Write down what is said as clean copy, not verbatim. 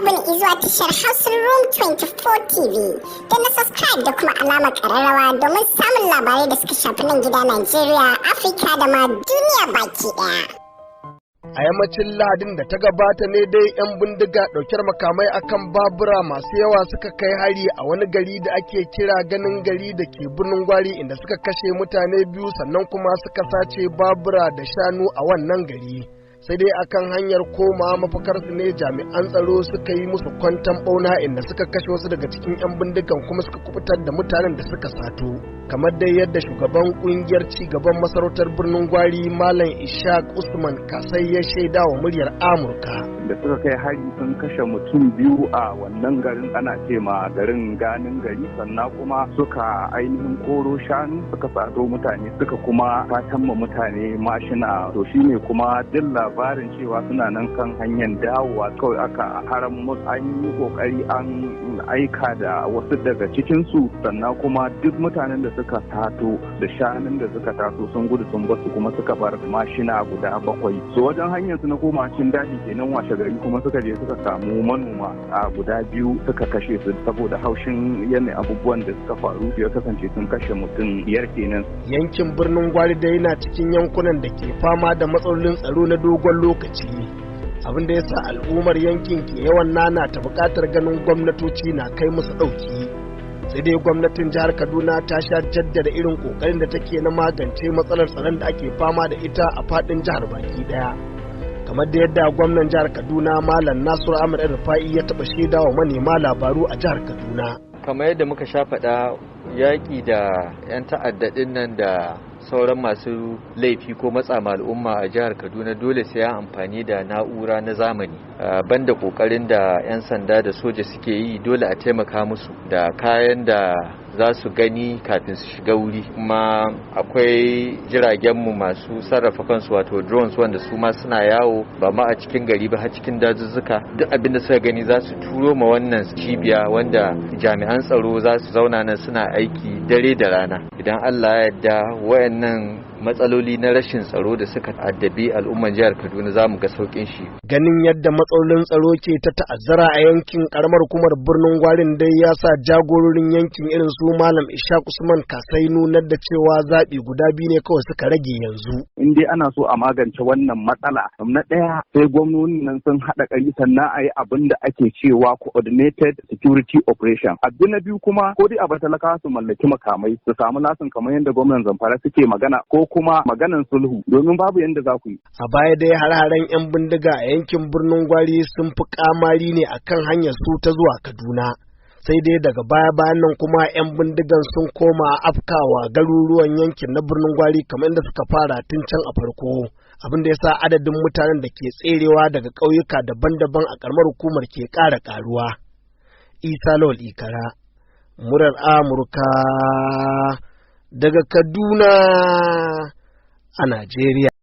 Subscribe zuwa tashar Hausa Room 24 TV da na subscribe da kuma alamar kararrawa domin samun labarai da suka shafi nan gida Najeriya, Afirka da ma duniya baki daya. A yammacin Lahadin da ta gabata ne dai 'yan bindiga ɗauke makamai akan babura masu yawa suka kai hari a wani gari da ake kira Ganin Gari da ke Birnin Gwari, inda suka kashe mutane biyu, sannan kuma suka sace babura da shanu a wannan gari. Sai dai akan hanyar koma mafakarsu ne jami'an tsaro suka yi musu kwantan bauna, inda suka kashe wasu daga cikin 'yan bindigan kuma suka kubutar da mutanen da suka sato, kamar dai yadda shugaban kungiyar ci gaban masarautar Birnin Gwari, Malam Ishaq Usman Kasai, ya shaida wa Muryar Amurka. Da suka kai hari sun kashe mutum biyu a wannan garin, ana ce ma garin Ganin Gari, sannan kuma suka ainihin koro shanu, suka sato mutane, suka kuma satan ma mutane mashina. To shine kuma jin labarin cewa suna nan kan hanyar dawowa kawai aka haram musu. An yi kokari an aika da wasu daga cikinsu, sannan kuma duk mutanen da suka sato da shanun da suka taso sun gudu sun basu, kuma suka bar mashina guda bakwai. So wajen hanyar su na koma cikin daji kenan, washe gari kuma suka je suka samu manoma a guda biyu suka kashe su saboda haushin yanayin abubuwan da suka faru. Ya kasance sun kashe mutum biyar kenan. Yankin Birnin Gwari dai na cikin yankunan da ke fama da matsalolin tsaro na dogon lokaci, abin da ya sa al'ummar yankin ke yawan nana ta buƙatar ganin gwamnatoci na kai musu ɗauki. Sai dai gwamnatin jihar Kaduna ta sha jaddada irin ƙoƙarin da take na magance matsalar tsaron da ake fama da ita a faɗin jihar baki ɗaya, kamar da yadda gwamnan jihar Kaduna, Malam Nasiru Ahmad Rufa'i, ya taɓa shaida wa manema labaru a jihar Kaduna. Kamar yadda muka sha faɗa, yaƙi da 'yan ta'adda nan da sauran masu laifi ko matsa ma al'umma a jihar Kaduna, dole sai ya amfani da na'ura na zamani. Banda kokarin da 'yan sanda da soja suke yi, dole a taimaka musu da kayan da za su gani kafin su shiga wuri. Kuma akwai jiragenmu masu sarrafa kansu, wato drones, wanda su ma suna yawo ba ma a cikin gari ba, har cikin dazuzzuka. Duk abin da suka gani za su turo ma wannan cibiya, wanda jami'an tsaro za su zauna nan suna aiki dare da rana. Idan Allah ya yarda, wayannan matsaloli na rashin tsaro da suka addabi al'umman jihar Kaduna, za mu ga saukin shi. Ganin yadda matsalolin tsaro ke ta ta'azzara a yankin karamar hukumar Birnin Gwarin dai ya sa jagororin yankin irin su Malam Ishaq Usman Kasai nunar da cewa zaɓi guda biyu ne kawai suka rage yanzu. In dai ana so a magance wannan matsala, na ɗaya sai gwamnonin nan sun haɗa ƙari, sannan a yi abin da ake cewa coordinated security operation. Abu na biyu kuma, ko dai a bar talakawa su mallaki makamai, su samu lasin kamar yadda gwamnan Zamfara suke magana, ko kuma maganan sulhu, domin babu yadda za ku yi. A baya dai har-haren 'yan bindiga a yankin Birnin Gwari sun fi kamari ne akan hanyar su ta zuwa Kaduna. Sai dai daga baya-bayan nan kuma 'yan bindigan sun koma afkawa garuruwan yankin na Birnin Gwari kamar inda suka fara tun can a farko. Abin da ya sa adadin mutanen da ke tserewa daga ƙauyuka daban-daban a ƙaramar hukumar ke ƙara ƙaruwa. Isa Lawal Ikara, Muryar Amurka, daga Kaduna a Najeriya.